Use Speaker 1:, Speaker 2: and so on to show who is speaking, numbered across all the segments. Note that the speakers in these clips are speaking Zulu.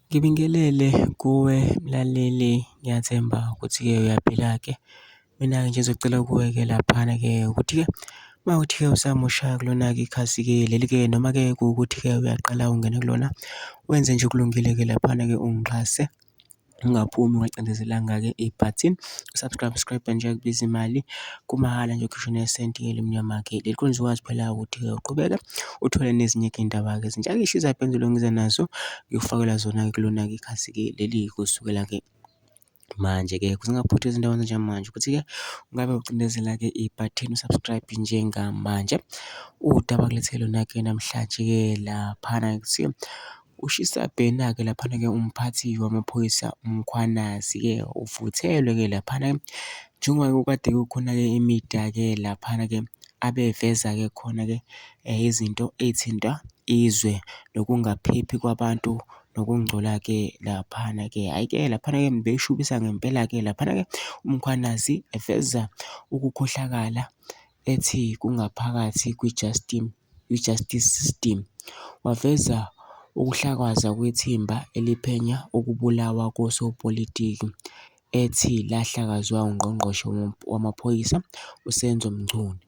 Speaker 1: Ngibingelele kuwe mlaleli, ngiyathemba ukuthi-ke uyaphila-ke. Mina-ke nje ngizocela kuwe-ke laphana-ke ukuthi-ke uma kuwukuthi-ke usamusha kulona-ke ikhasi-ke leli-ke noma-ke kuwukuthi-ke uyaqala ungena kulona, wenze nje okulungile-ke laphana-ke ungixhase. Ungaphumi ungacindezelanga-ke ibhathini. Subscribe subscribe nje akubizi imali, kumahhala nje ukhishwe nesenti elimnyama-ke leli. Khona uzokwazi phela ukuthi-ke uqhubeke uthole nezinye-ke iy'ndaba-ke ezintsha. Ake ngishise ngize nazo, ngikufakela zona-ke kulona-ke ikhasi-ke leli kusukela-ke manje-ke ukuze ungaphuthwa izindaba njengamanje ukuthi-ke ungabe ucindezela-ke ibhathini u-subscribe njengamanje. Udaba kulethele lona-ke namhlanje-ke laphana kuthiwa ushisa bhe-na-ke laphana-ke umphathi wamaphoyisa uMkhwanazi-ke uvuthelwe-ke laphana-ke njengoba kukade kukhona-ke imida-ke laphana-ke abeveza-ke khona-ke izinto ey'thinta izwe nokungaphephi kwabantu nokungcola-ke laphana-ke. Hhayi-ke laphana-ke beyishubisa ngempela-ke laphana-ke uMkhwanazi eveza ukukhohlakala ethi kungaphakathi kwi-justice system. Waveza ukuhlakazwa kwethimba eliphenya ukubulawa kosopolitiki ethi lahlakazwa uNgqongqoshe wamaPhoyisa uSenzo Mchunu.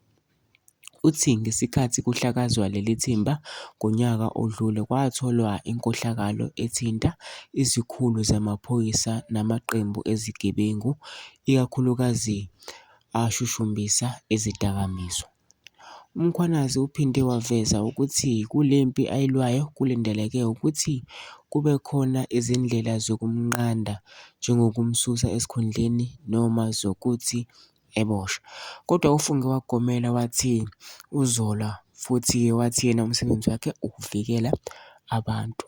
Speaker 1: Uthi ngesikhathi kuhlakazwa leli thimba ngonyaka odlule kwatholwa inkohlakalo ethinta izikhulu zamaphoyisa namaqembu ezigebengu ikakhulukazi ashushumbisa izidakamizwa. UMkhwanazi uphinde waveza ukuthi kule mpi ayilwayo kulindeleke ukuthi kube khona izindlela zokumnqanda njengokumsusa esikhundleni noma zokuthi eboshwe. Kodwa ufunge wagomela wathi uzolwa futhi wathi yena umsebenzi wakhe ukuvikela abantu.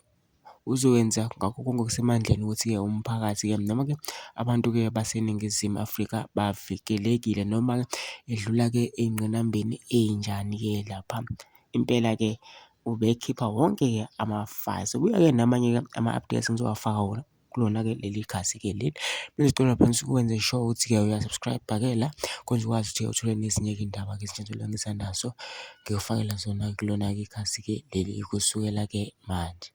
Speaker 1: Uzokwenza ngakho konke okusemandleni ukuthi-ke umphakathi-ke noma-ke abantu-ke baseNingizimu Afrika bavikelekile noma-ke edlula-ke ey'ngqinambeni ey'njani-ke lapha. Impela-ke ubekhipha wonke-ke ama-files. Kubuya-ke namanye-ke ama-updates engizowafaka wona kulona-ke leli khasi-ke leli. Bengizocela phansi ukwenze sure ukuthi-ke uya-subscribe-ke la khona uzokwazi ukuthi uthole nezinye-ke iy'ndaba-ke ezintsha engiza nazo ngikufakela zona kulona-ke ikhasi-ke leli kusukela-ke manje.